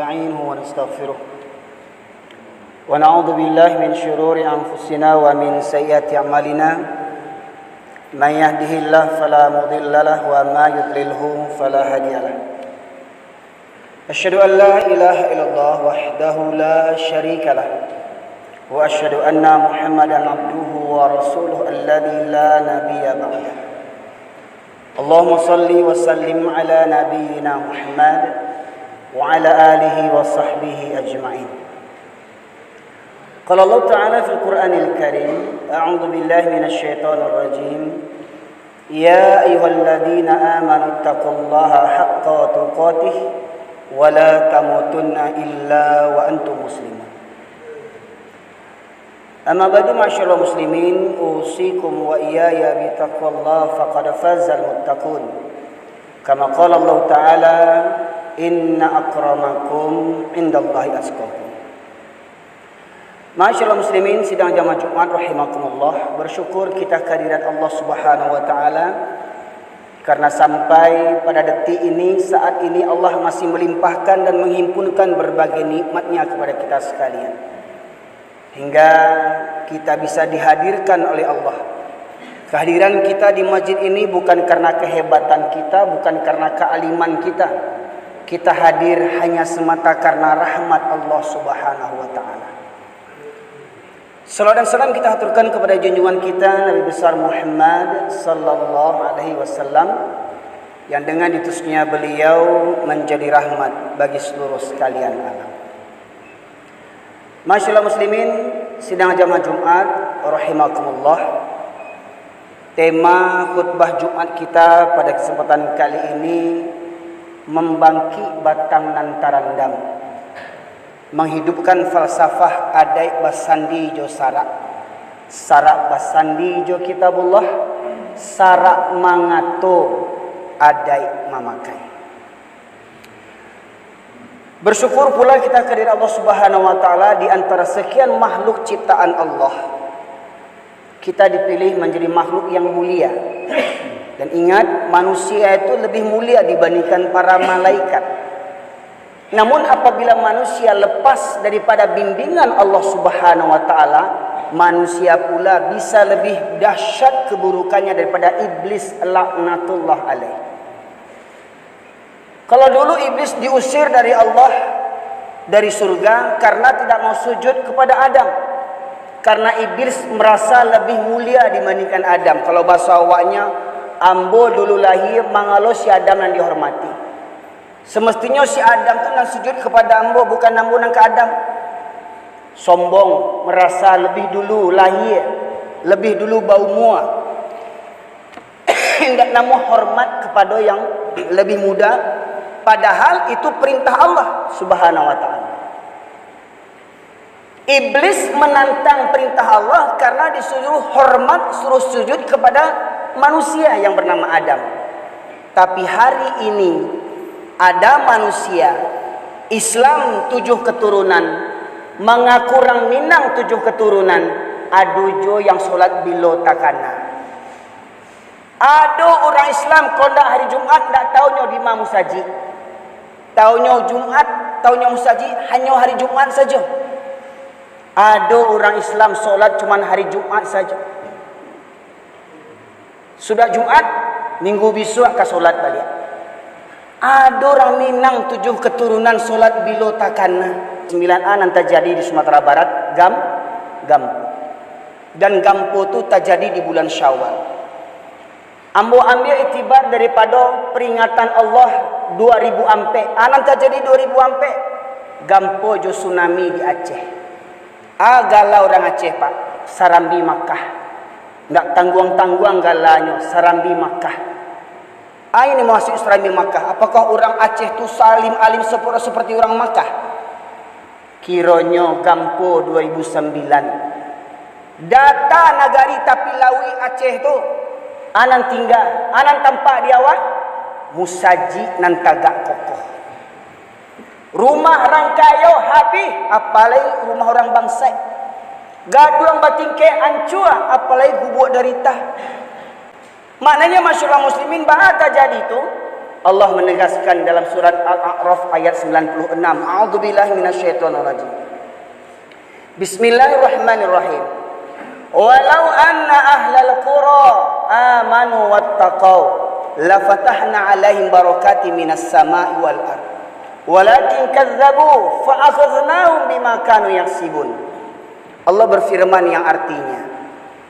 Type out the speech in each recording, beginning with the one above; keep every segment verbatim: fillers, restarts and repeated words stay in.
ونستعينه ونستغفره، ونعوذ بالله من شرور أنفسنا ومن سيئات أعمالنا. من يهده الله فلا مضل له، ومن يضلله فلا هادي له. أشهد أن لا إله إلا الله وحده لا شريك له، وأشهد أن محمدا عبده ورسوله الذي لا نبي بعده. اللهم صل وسلم على نبينا محمد وعلى آله وصحبه أجمعين. قال الله تعالى في القرآن الكريم، أعوذ بالله من الشيطان الرجيم، يا أيها الذين آمنوا اتقوا الله حق تقاته ولا تموتن إلا وأنتم مسلمون. أما بعد، معاشر المسلمين، أوصيكم وإياي بتقوى الله، فقد فاز المتقون. كما قال الله تعالى، إن أكرمكم عند الله أتقاكم. Ma'asyiral muslimin, sidang jamaah Jumat rahimakumullah, bersyukur kita kehadirat Allah Subhanahu wa Ta'ala, karena sampai pada detik ini, saat ini, Allah masih melimpahkan dan menghimpunkan berbagai nikmat-Nya kepada kita sekalian, hingga kita bisa dihadirkan oleh Allah. Kehadiran kita di masjid ini bukan karena kehebatan kita, bukan karena kealiman kita. Kita hadir hanya semata karena rahmat Allah Subhanahu wa Ta'ala. Salawat dan salam kita haturkan kepada junjungan kita, Nabi Besar Muhammad sallallahu alaihi wasallam, yang dengan diutusnya beliau menjadi rahmat bagi seluruh sekalian alam. Ma'asyiral muslimin, sidang jamaah Jumat rahimakumullah. Tema khutbah Jumat kita pada kesempatan kali ini, Membangkik Batang Nan Tarandam. Menghidupkan falsafah adaik basandi jo sarak, sarak basandi jo Kitabullah, sarak mangato adaik mamakai. Bersyukur pula kita kehadirat Allah Subhanahu wa Ta'ala di antara sekian makhluk ciptaan Allah. Kita dipilih menjadi makhluk yang mulia. Dan ingat, manusia itu lebih mulia dibandingkan para malaikat. Namun, apabila manusia lepas daripada bimbingan Allah Subhanahu wa Ta'ala, manusia pula bisa lebih dahsyat keburukannya daripada iblis laknatullah alaih. Kalau dulu iblis diusir dari Allah, dari surga, karena tidak mau sujud kepada Adam. Karena iblis merasa lebih mulia dibandingkan Adam. Kalau bahasa awaknya, "Ambo dulu lahia, mangalo si Adam nan dihormati." Semestinyo si Adam tu nan sujud kepada ambo, bukan ambo nan ka Adam. Sombong, merasa lebih dulu lahia, lebih dulu baumua. Indak namuah hormat kepada yang lebih muda, padahal itu perintah Allah Subhanahu wa Ta'ala. Iblis menantang perintah Allah karena disuruh hormat, suruh sujud kepada manusia yang bernama Adam. Tapi hari ini, ada manusia Islam tujuh keturunan, mangaku urang Minang tujuh keturunan, ado juo yang solat bilo takana. Ado urang Islam, kalau ndak hari Jumat, ndak taunyo di ma musajik. Taunyo Jumat, taunyo musajik, hanyo hari Jumat sajo. Ado urang Islam solat cuman hari Jumat sajo. Sudah Jumat, minggu bisuak ka solat baliak. Ado urang Minang tujuh keturunan solat bilo takana. Sembilan A nan tajadi di Sumatera Barat, gam-, gampo. Dan gampo tu tajadi di bulan Syawal. Ambo ambiak itibar daripado peringatan Allah dua ribu ampek. A nan tajadi dua ribu ampek, gampo jo tsunami di Aceh. A gala urang Aceh, Pak, Sarambi Makkah. Ndak tangguang-tangguang galanyo, Sarambi Makkah. A ini maksud Sarambi Makkah. Apakah urang Aceh tu salim alim sempurna seperti urang Makkah? Kironyo gampo dua ribu sambilan. Data nagari tapi lauik Aceh tu, a nan tingga, a nan tampak di awak, musajik nan tagak kokoh. Rumah rang kayo habih, apalai rumah urang bansaik. Gaduang batingkek ancua, apalai gubuak darita. Maknanyo, ma'asyiral muslimin, baa tajadi tu, Allah menegaskan dalam surat Al-A'raf ayat sembilan puluh enam, "A'udzubillahi minasyaitonirrajim. Bismillahirrahmanirrahim. Walau anna ahlal qura amanu wattaqau, lafatahna 'alaihim barakatim minas sama'i wal ard. Walakin kadzabu fa akhadznahum bima kanu yaksibun." Allah berfirman yang artinya,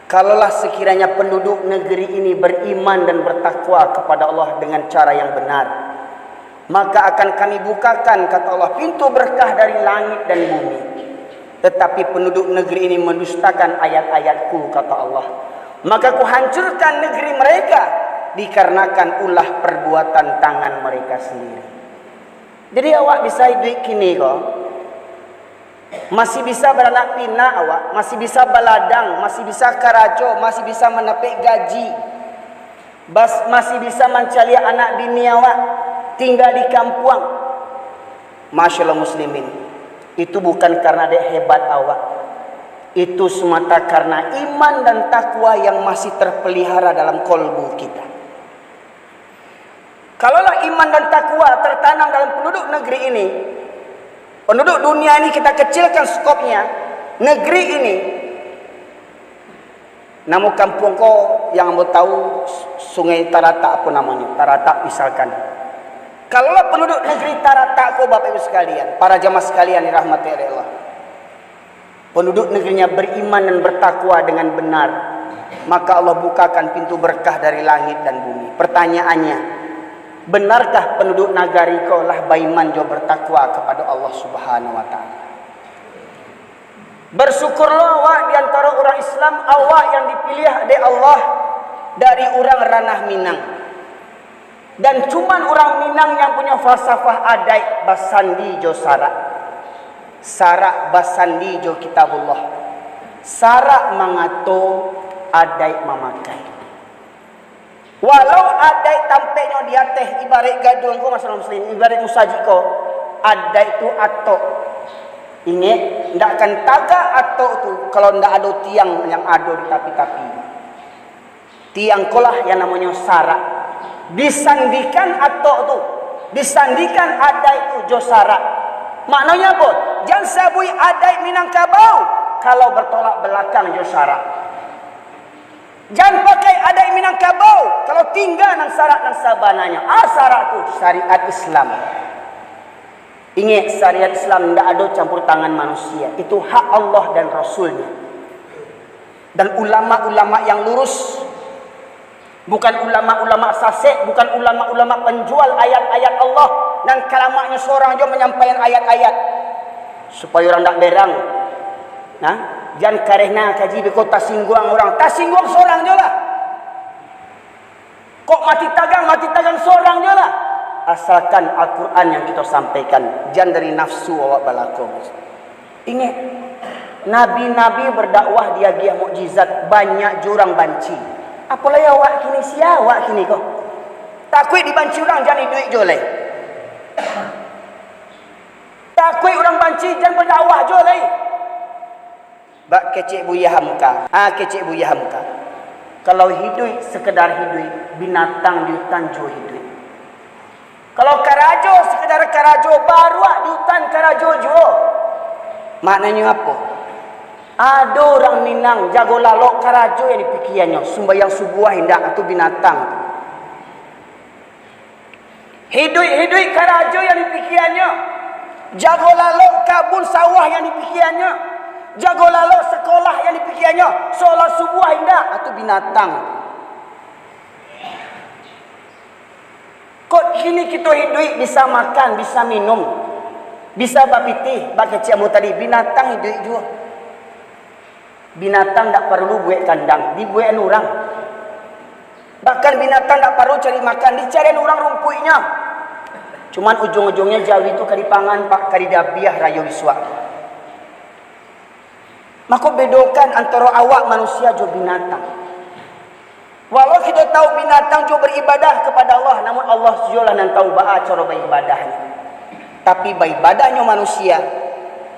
"Kalaulah sekiranya penduduk negeri ini beriman dan bertakwa kepada Allah dengan cara yang benar, maka akan Kami bukakan," kata Allah, "pintu berkah dari langit dan bumi. Tetapi penduduk negeri ini mendustakan ayat-ayat-Ku," kata Allah, "maka Kuhancurkan negeri mereka dikarenakan ulah perbuatan tangan mereka sendiri." Jadi, awak bisa iduik kini ko, masih bisa baranak pinak awak, masih bisa baladang, masih bisa karajo, masih bisa mandapek gaji, bas-, masih bisa mancaliak anak bini awak, tingga di kampuang. Masyaallah muslimin, itu bukan karena dek hebat awak. Itu semata karena iman dan takwa yang masih terpelihara dalam kolbu kita. Kalaulah iman dan takwa tertanam dalam penduduk negeri ini, penduduk dunia ini kita kecilkan skopnya, negeri ini, namo kampuang ko yang ambo tahu, Sungai Taratak, apo namonyo, Taratak misalkan. Kalaulah penduduk negeri Taratak ko, Bapak Ibu sekalian, para jamaah sekalian dirahmati oleh Allah, penduduk negerinya beriman dan bertakwa dengan benar, maka Allah bukakan pintu berkah dari langit dan bumi. Pertanyaannya, benarkah penduduk nagari ko lah baiman jo bertakwa kepada Allah Subhanahu wa Ta'ala? Bersyukurlah awak di antara urang Islam, awak yang dipilih dek Allah dari urang Ranah Minang. Dan cuman urang Minang yang punyo falsafah adaik basandi jo sarak. Sarak basandi jo Kitabullah. Sarak mangato, adaik mamakai. Walau adaik tampeknyo di ateh, ibaraik gaduang ko, masyaallah muslim, ibaraik musajik ko, adaik tu atok. Ingek, ndak akan tagak atok tu, kalau ndak ado tiang yang ado di tapi-tapi. Tiang ko lah yang namonyo sarak. Disandikan atok tu, disandikan adaik tu jo sarak. Maknonyo apo? Jan sabuik adaik Minangkabau, kalau bertolak belakang jo sarak. Jan pakai adaik Minangkabau, kalau tingga nan sarak nan sabananyo. Ah, sarak tu syariat Islam. Ingek, syariat Islam ndak ado campur tangan manusia. Itu hak Allah dan Rasul-Nya. Dan ulama-ulama yang lurus, bukan ulama-ulama sasek, bukan ulama-ulama penjual ayat-ayat Allah, nan kalamaknyo sorang jo manyampaikan ayat-ayat, supayo urang ndak berang. Nah, jan kareh na kaji beko tasingguang urang, tasingguang sorang jo lah. Kok mati tagang, mati tagang sorang jo lah. Asalkan Al-Quran yang kito sampaikan, jan dari nafsu awak balako. Ingek, nabi-nabi berdakwah diagiah mukjizat, banyak jo urang banci. Apo lai awak kini, sia awak kini ko? Takuik dibanci urang, jan iduik jo lai. Takuik urang banci, jan berdakwah jo lai. Bak kecek Buya Hamka. Ah, kecek Buya Hamka. Kalau hiduik sekedar hiduik, binatang di utan juo hiduik. Kalau karajo sekedar karajo, baruak di utan karajo juo. Maknanyo apo? Ado urang Minang, jago lalok karajo yang dipikiannyo, sumbayang subuah indak, tu binatang tu. Hiduik-hiduik karajo yang dipikiannyo, jago lalok kabun sawah yang dipikiannyo, jago lalok sekolah yang dipikiannyo, solat subuah indak, ah, tu binatang. Kok kini kito hiduik bisa makan, bisa minum, bisa bapitih, bak kecek ambo tadi, binatang hiduik juo. Binatang ndak paralu buek kandang, dibuekan urang. Bahkan binatang ndak paralu cari makan, dicarian urang rumpuiknyo. Cuman ujuang-ujuangnyo jawi tu ka dipangan, Pak, ka didabiah rayo bisuak. Mako, bedokan antaro awak manusia jo binatang. Walau kito tahu binatang juo beribadah kepada Allah, namun Allah juolah nan tahu baa caro baibadahnyo. Tapi baibadahnyo manusia,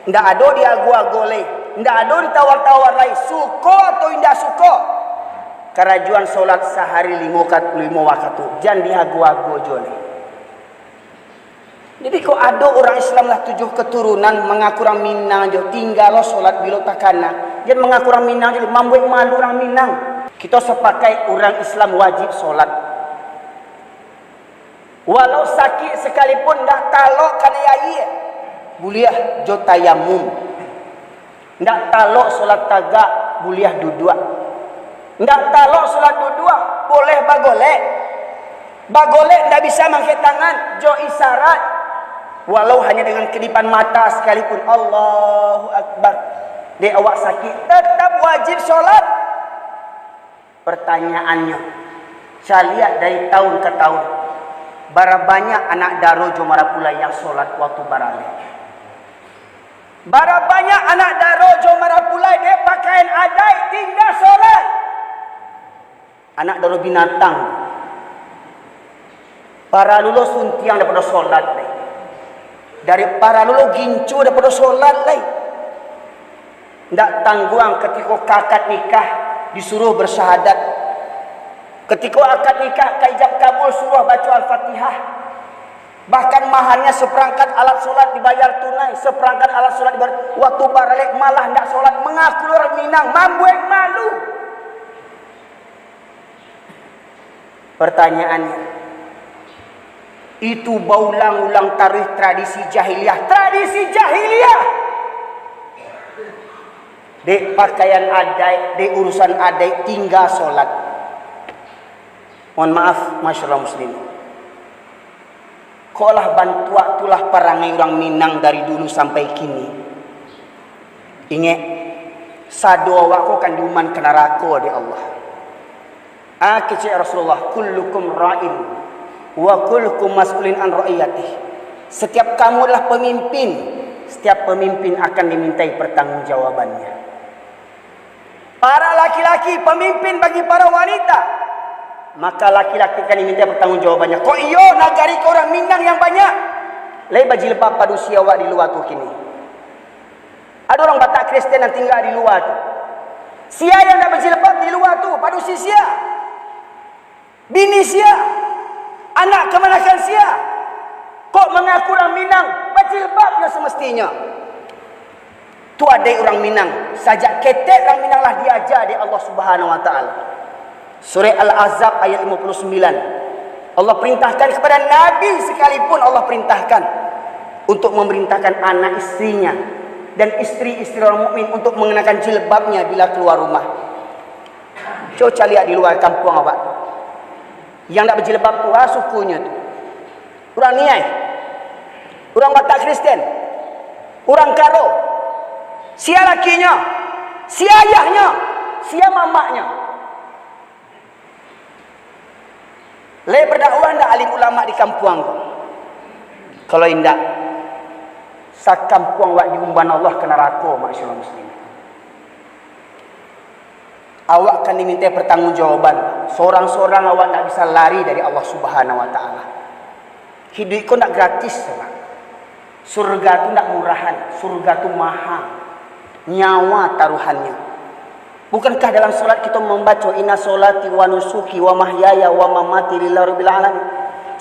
ndak ado diago-ago lai, ndak ado ditawar-tawar lai, suko atau indak suko. Karajoan solat sahari limo kat-, limo wakatu, jan diago-ago juo lai. Jadi, kok ado urang Islam lah tujuah katurunan mangaku urang Minang jo, tingga lo solat bilo takana. Jan mangaku urang Minang jo, mambuek malu urang Minang. Kito sapakaik urang Islam wajib solat. Walau sakik sakalipun, ndak talok kanai aia, buliah jo tayamum. Ndak talok solat tagak, buliah duduak. Ndak talok solat duduak, boleh bagolek. Bagolek ndak bisa mangkek tangan, jo isyarat. Walau hanya dengan kedipan mata sakalipun, Allahu Akbar. Dek awak sakik, tetap wajib solat. Pertanyaannyo, caliak dari tahun ka tahun, bara banyak anak daro jo marapulai yang solat waktu baralek? Bara banyak anak daro jo marapulai dek pakaian adaik tingga solat? Anak daro binatang. Paralu lo suntiang dapado solat lai. Dari paralu lo gincu dapado solat lai. Ndak tangguang katiko ka akad nikah disuruh bersyahadat. Katiko akad nikah ka ijab kabul suruh baco Al-Fatihah. Bahkan maharnya seperangkat alat solat dibayar tunai, seperangkat alat solat dibayar. Waktu baralek malah ndak solat, mangaku urang Minang, mambuek malu. Pertanyaannyo, itu baulang-ulang taruih tradisi jahiliah, tradisi jahiliah. Dek pakaian adaik, dek urusan adaik, tingga solat. Mohon maaf, masyarakat muslim. Kok lah bantuak tu lah parangai urang Minang dari dulu sampai kini. Ingek, sado awak ko kan diuman ka narako dek Allah. Ah, kecek Rasulullah, "Kullukum ra'in, wa kullukum mas'ulin an ra'iyatih." Setiap kamu adalah pemimpin, setiap pemimpin akan dimintai pertanggungjawabannya. Para laki-laki, pemimpin bagi para wanita, maka laki-laki akan dimintai pertanggungjawabannya. Kok iyo, nagari ko urang Minang yang banyak, lai bajilbab padusi awak di lua tu kini. Ado urang Batak Kristen nan tingga di lua tu. Sia yang ndak bajilbab di lua tu, padusi sia? Bini sia? Anak kamanakan sia? Kok mangaku urang Minang, bajilbab yo semestinyo. Tu adaik urang Minang, sajak ketek urang Minang lah diaja dek Allah Subhanahu Wa Taala. Surah Al-Ahzab ayat lima puluh sembilan. Allah perintahkan kepada Nabi sekalipun, Allah perintahkan untuk memerintahkan anak istrinya dan istri-istri orang mukmin untuk mengenakan jilbabnya bila keluar rumah. Cubo caliak di lua kampuang awak. Yang ndak bajilbab tu, ah, sukunyo tu. Urang Niai, urang Batak Kristen, urang Karo, sia lakinyo, sia ayahnyo, sia mamaknyo. Lai berdakwah ndak alim ulama di kampuang ko? Kalau indak, sakampuang awak diumban Allah ka narako, masyarakat muslimin. Awak kan dimintai pertanggungjawaban. Sorang-sorang awak ndak bisa lari dari Allah Subhanahu Wa Taala. Hiduik ko ndak gratis, Pak. Surga tu ndak murahan, surga tu maha. Nyawa taruhannyo. Bukankah dalam solat kito mambaco, "Inna sholati wa nusuki wa mahyaya wa mamati lillahi rabbil alamin"?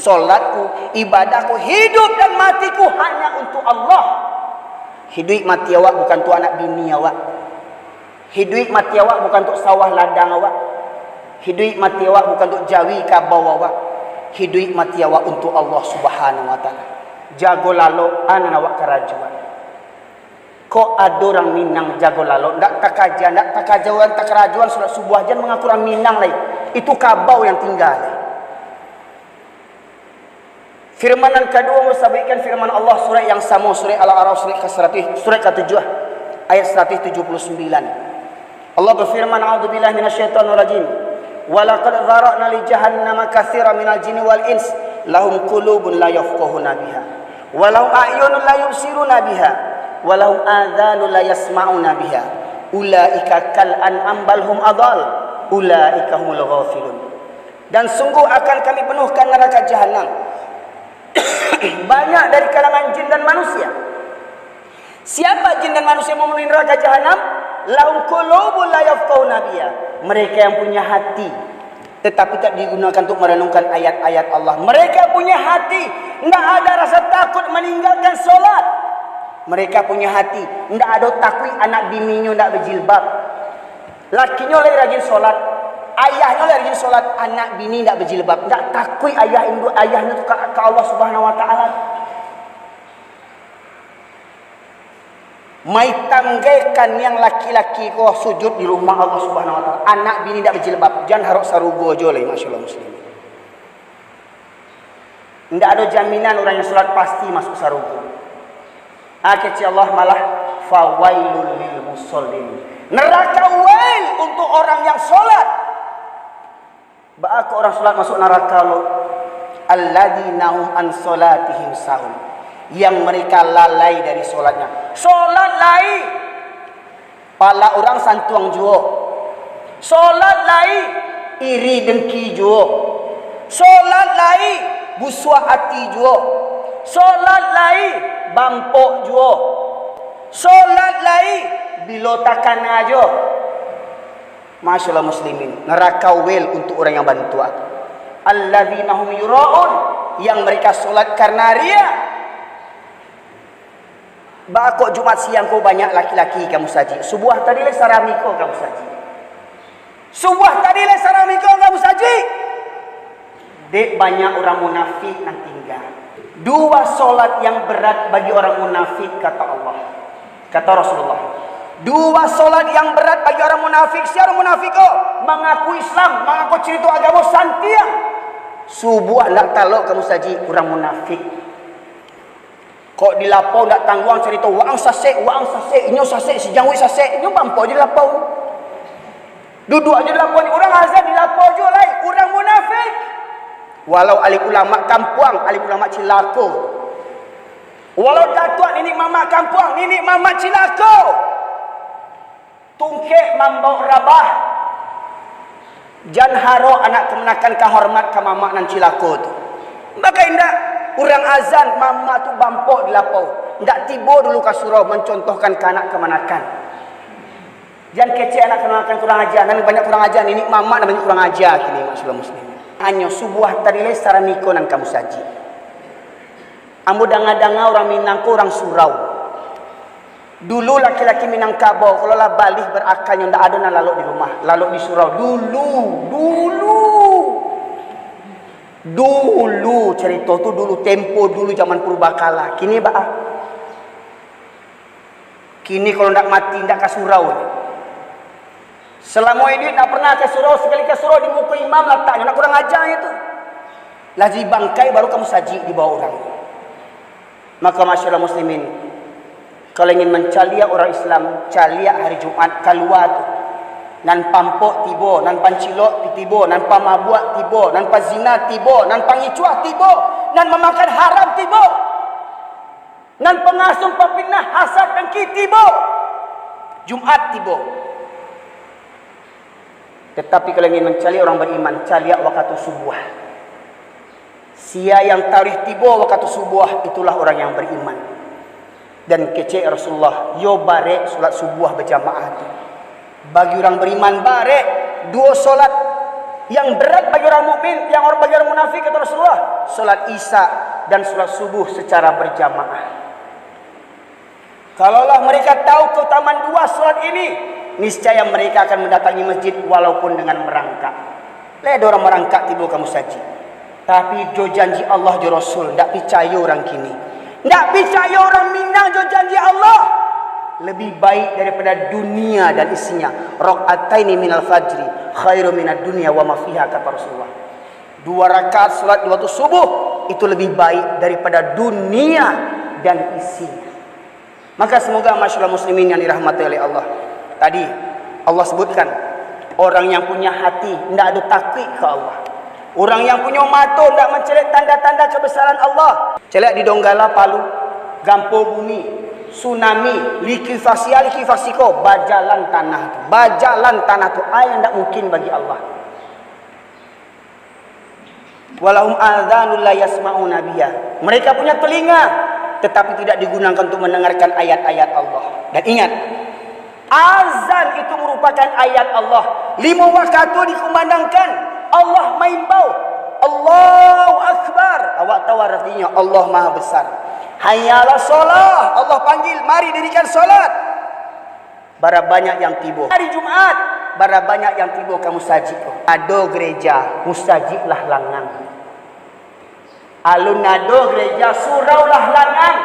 Solatku, ibadahku, hidup dan matiku hanya untuk Allah. Hiduik mati awak bukan tu anak bini awak. Hiduik mati awak bukan untuak sawah ladang awak. Hiduik mati awak bukan untuak jawi kabau awak. Hiduik mati awak untuak Allah Subhanahu Wa Taala. Jago lalok, a nan awak karajoan. Kok ado urang Minang jago lalok, ndak takaja, ndak takaja, ndak takarajoan solat subuah, jan mangaku urang Minang lai. Itu kabau yang tingga lai. Firman nan kaduo, sabuikkan firman Allah, surat yang samo, surat Al-A'raf, surat ka saratuih, surat katujuah, ayat saratuih tujuah puluah sambilan. Allah bafirman, "A'udzubillahi minasyaitonirrajim. Walaqad dzara'na li jahannama katsiran minal jinni wal ins, lahum qulubun la yafqahuna biha, wa lahum a'yunun la yubsiruna biha, wa lahum adzanun la yasma'una biha. Ulaika kal an'am bal hum adhal, ulaika humul ghafilun." Dan sungguh akan Kami penuhkan neraka Jahanam banyak dari kalangan jin dan manusia. Siapa jin dan manusia memenuhi neraka Jahanam? Lahum qulubun la yafqahuna biha. Mereka yang punya hati, tetapi tak digunakan untuk merenungkan ayat-ayat Allah. Mereka punya hati, ndak ada rasa takut meninggalkan solat. Mereka punya hati, ndak ado takuik anak bininyo ndak bajilbab. Lakinyo lai rajin solat, ayahnyo lai rajin solat, anak bini ndak bajilbab. Ndak takuik ayah induk, ayahnyo tu ka, ka Allah Subhanahu wa Ta'ala. Mai tanggaikan yang laki-laki ko sujud di rumah Allah Subhanahu wa Ta'ala. Anak bini ndak bajilbab, jan harok sarugo jo lai, masyaallah muslimin. Ndak ado jaminan urang yang solat pasti masuk sarugo. Ah, kecek Allah malah, "Fawailul lil musallin." Neraka wail untuk orang yang solat. Baa kok urang solat masuk naraka lo? "Alladzina hum an solatihim sahun." Yang mereka lalai dari solatnya. Solat lai, pala urang santuang juo. Solat lai, iri dengki juo. Solat lai, busuak ati juo. Solat lai, bampok juo. Solat lai, bilo takana juo. Masyaallah muslimin, neraka wail untuk urang yang bantuak. "Alladzina hum yura'un," yang mereka solat karena riya. Baa kok Jumat siang ko banyak laki-laki ka musajik? Subuah tadi lai sarami ko ka musajik. Subuah tadi lai sarami ko ka musajik. Dek banyak urang munafik nan tingga. Dua solat yang berat bagi orang munafik, kata Allah. Kata Rasulullah, dua solat yang berat bagi orang munafik. Sia urang munafik ko? Mangaku Islam, mangaku carito agamo santiang. Subuah ndak talok ka musajik, urang munafik. Kok di lapau ndak tangguang carito, waang sasek, waang sasek, inyo sasek, si jangwik sasek, inyo bampok jo di lapau. Duduak jo di lapau, urang azan di lapau jo lai, urang munafik. Walau alim ulama kampuang, alim ulama cilako. Walau datuak niniak mamak kampuang, niniak mamak cilako. Tungkek mambaok rabah. Jan harok anak kamanakan ka hormat ka mamak nan cilako tu. Mako indak, urang azan, mamak tu bampok di lapau. Ndak tibo dulu ka surau mancontohkan ka anak kamanakan. Jan kecek anak kamanakan kurang aja, nan banyak kurang aja, niniak mamak nan banyak kurang aja kini, masyaallah muslimin. Hanyo subuah tadi lai sarami ko nan ka musajik. Ambo danga-danga urang Minang ko urang surau. Dulu laki-laki Minangkabau, kalau lah balih barakanyo, ndak ado nan lalok di rumah, lalok di surau. Dulu, dulu. Dulu carito tu, dulu, tempo dulu, zaman purbakala. Kini baa? Kini kalau ndak mati, ndak ka surau. Salamo iduik ndak pernah ka surau, sakali ka surau di muko imam lataknyo, nak kurang aja nyo tu. Lah jadi bangkai baru ka musajik dibawa urang. Maka masyaallah muslimin, kalau ingin mancaliak urang Islam, caliak hari Jumat kalua tu. Nan pampok tibo, nan pancilok tibo, nan pamabuak tibo, nan pazina tibo, nan pangicuah tibo, nan mamakan haram tibo. Nan pangasuang, papinah, hasad, dengki tibo. Jumat tibo. Tetapi kalau ingin mancaliak urang bariman, caliak wakatu subuah. Sia yang taruih tibo wakatu subuah, itulah urang yang bariman. Dan kecek Rasulullah, yo barek solat subuah bajamaah tu. Bagi urang bariman, barek duo solat. Yang berat bagi urang mukmin, yang bagi urang munafik, kata Rasulullah, solat Isya dan solat subuh secara berjamaah. Kalaulah mereka tahu keutamaan dua solat ini, niscaya mereka akan mendatangi masjid walaupun dengan merangkak. Lai ado urang marangkak tibo ka musajik. Tapi jo janji Allah jo Rasul, ndak picayo urang kini. Ndak picayo urang Minang jo janji Allah. Lebih baik daripada dunia dan isinya. Rak'ataini minal fajri khairu minad dunya wa ma fiha, kata Rasulullah. Dua rakaat salat di waktu subuh itu lebih baik daripada dunia dan isinya. Maka semoga masyaallah muslimin yang dirahmati oleh Allah. Tadi Allah sebutkan, orang yang punya hati ndak ada takuik ka Allah. Orang yang punyo mato ndak mancaliak tanda-tanda kebesaran Allah. Caliak di Donggala, Palu, gampo bumi, tsunami, likuifaksi A, likuifaksi ko, bajalan tanah tu. Bajalan tanah tu, a yang ndak mungkin bagi Allah. Walahum adzanul la yasma'una biha. Mereka punya telinga, tetapi tidak digunakan untuk mendengarkan ayat-ayat Allah. Dan ingat, azan itu merupakan ayat Allah. Limo wakatu dikumandangkan, Allah maimbau, "Allahu Akbar." Awak tahu artinyo, Allah Maha Besar. "Hayya 'alas shalah." Allah panggil, "Mari dirikan salat." Bara banyak yang tibo. Hari Jumat, bara banyak yang tibo ka musajik tu. Ado gereja, musajik lah langang. Alun ado gereja, surau lah langang.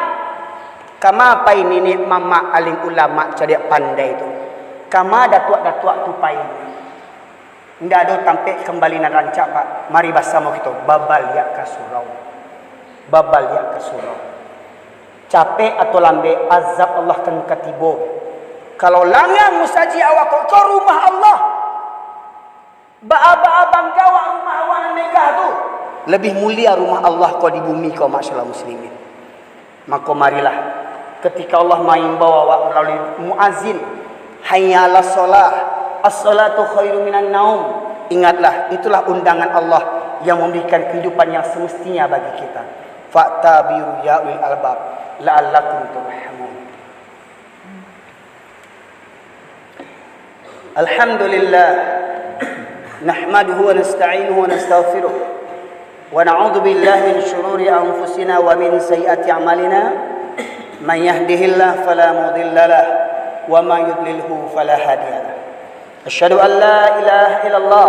Kama pai niniak mamak, alim ulama, cadiak pandai tu? Kama datuak-datuak tu pai? Indak ado tampek kambali nan rancak, Pak. Mari basamo kito babaliak ka surau. Babaliak ka surau. Capek atau lambek, azab Allah kan ka tibo. Kalau langang musajik awak ko, ko rumah Allah. Baa-baa bangga awak rumah awak nan megah tu. Labiah mulia rumah Allah ko di bumi ko, ma'asyiral muslimin. Mako marilah, ketika Allah maimbau awak malalui muazin, "Hayya 'alas shalah, as-shalatu khairum minan naum." Ingatlah, itulah undangan Allah yang memberikan kehidupan yang semestinya bagi kita. "Fa'tabiru ya ulil albab, la'allakum turhamun." Alhamdulillah. Nahmaduhu wa nasta'inuhu wa nastaghfiruh. Wa na'udzu billahi min syururi anfusina wa min sayyiati a'malina. Man yahdihillahu fala mudhillalah, wa man yudlilhu fala hadiyalah. Asyhadu an la ilaha illallah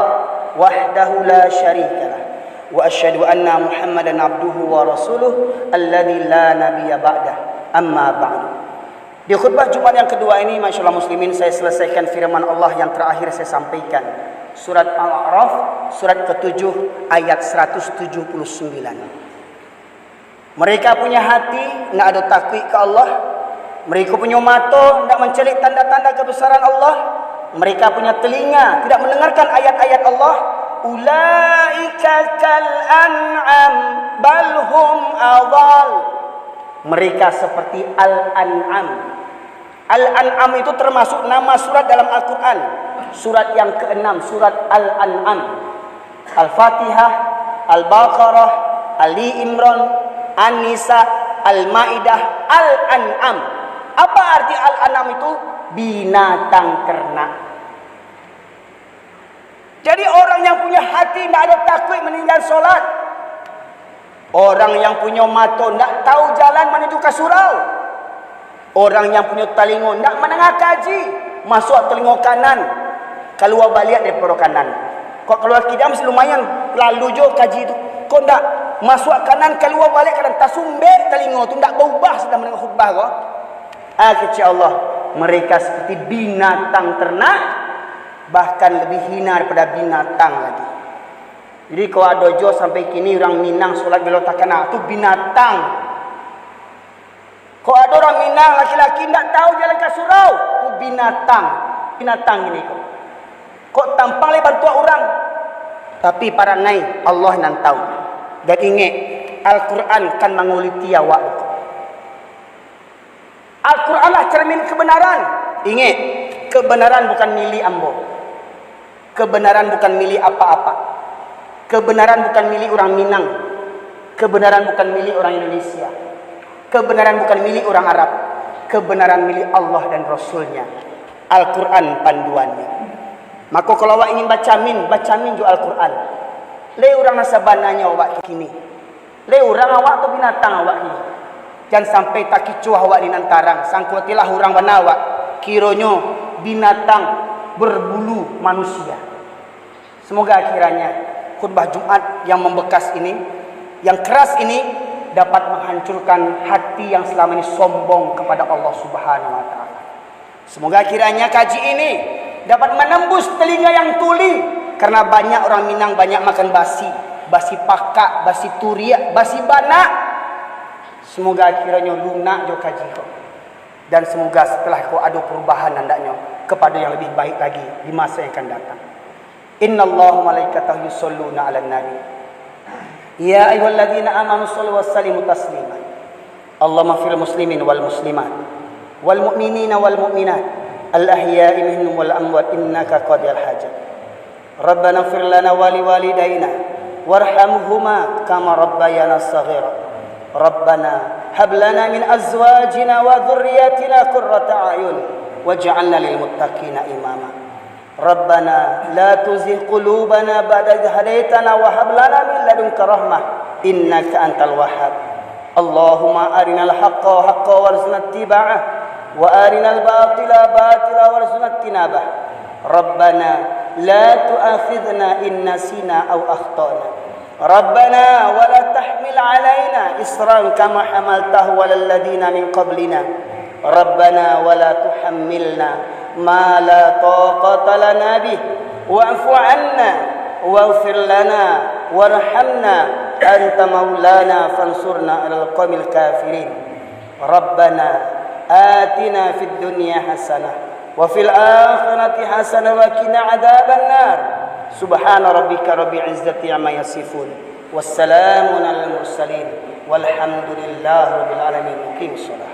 wahdahu la syarikalah. Wa asyhadu anna Muhammadan abduhu wa rasuluh alladzi la nabiyya ba'dah. Amma ba'du. Di khutbah Jumat yang kedua ini, ma'asyiral muslimin, saya selesaikan firman Allah yang terakhir saya sampaikan. Surat Al-A'raf, surat ketujuh, ayat seratus tujuh puluh sembilan. Mereka punya hati ndak ado takuik ka Allah. Mereka punya mato ndak mancaliak tanda-tanda kebesaran Allah. Mereka punya telinga tidak mendengarkan ayat-ayat Allah. Ulaika kal an'am bal hum adhal. Mereka seperti al-an'am. Al-An'am itu termasuk nama surat dalam Al-Quran. Surat yang keenam, surat Al-An'am. Al-Fatihah, Al-Baqarah, Ali Imran, An-Nisa, Al-Maidah, Al-An'am. Apa arti Al-An'am itu? Binatang ternak. Jadi, orang yang punya hati ndak ado takuik maninggal solat. Orang yang punyo mato ndak tahu jalan manuju ka surau. Orang yang punyo talingo ndak mandanga kaji, masuak talingo kanan, kalua baliak dari poro kanan. Kok kalua kida masih lumayan, lalu jo kaji tu. Kok ndak, masuak kanan, kalua baliak kanan, tasumbek talingo tu, ndak baubah sudah mandanga khutbah ko. Ah, kecek Allah, mereka seperti binatang ternak, bahkan lebih hina daripada binatang lagi. Jadi, kok ado jo sampai kini urang Minang solat belo takana, tu binatang. Kok ado urang Minang laki-laki ndak tahu jalan ka surau, tu binatang. Binatang ini kok. Kok tampang lai bantuak urang, tapi parangai Allah nan tahu. Dan ingek, Al-Quran kan manguliti awak. Al-Quranlah cermin kebenaran. Ingek, kebenaran bukan milik ambo. Kebenaran bukan milik apak-apak. Kebenaran bukan milik urang Minang. Kebenaran bukan milik urang Indonesia. Kebenaran bukan milik urang Arab. Kebenaran milik Allah dan Rasul-Nya. Al-Quran panduannya. Mako, kalau awak ingin bacamin, bacamin jo Al-Quran. Lai urang nan sabananyo awak kini. Lai urang awak tu binatang awak kini. Jan sampai takicuah awak di nan tarang, sangko tilah urang bana awak, kironyo binatang berbulu manusia. Semoga kiranya khutbah Jumat yang membekas ini, yang keras ini, dapat menghancurkan hati yang selama ini sombong kepada Allah Subhanahu wa Ta'ala. Semoga kiranya kaji ini dapat menembus telinga yang tuli, karena banyak orang Minang banyak makan basi, basi pakak, basi turiak, basi banak. Semoga kiranya lunak jo kaji ko. Dan semoga setelah ko ado perubahan andaknya kepada yang lebih baik lagi di masa yang akan datang. Innallaha wa malaikatahu yusholluna 'alan nabi. Ya ayyuhalladzina amanu shollu wa sallimu taslima. Allahumma fil muslimin wal muslimat, wal mu'minina wal mu'minat, al ahya'i minhum wal amwat innaka qadiyal hajat. Rabbana fir lana wa li walidaina warhamhuma kama rabbayana saghira. Rabbana hab lana min azwajina wa dzurriyyatina qurrata a'yun waj'alna lil muttaqina imama. Rabbana la tuzigh qulubana ba'da idh hadaytana wa hab lana min ladunka rahmah innaka antal wahhab. Allahumma arinal haqqa haqqa warzuqna ittiba'ah, wa arinal batila batila warzuqna ijtinabah. Rabbana la tu'akhidhna in nasina aw akhtana. Rabbana wa la tahmil alaina isran kama hamaltahu alal ladzina min qablina. Rabbana wa la tuhammilna ma la taqata lana bih, wa'fu anna, waghfir lana, warhamna, anta maulana fansurna alal qaumil kafirin. Rabbana atina fid dunya hasanah wa fil akhirati hasanah wa qina adzabannar. Subhana rabbika rabbil izzati amma yasifun. Wassalamun alal mursalin. Walhamdulillahi rabbil alamin. Muqimus shalah.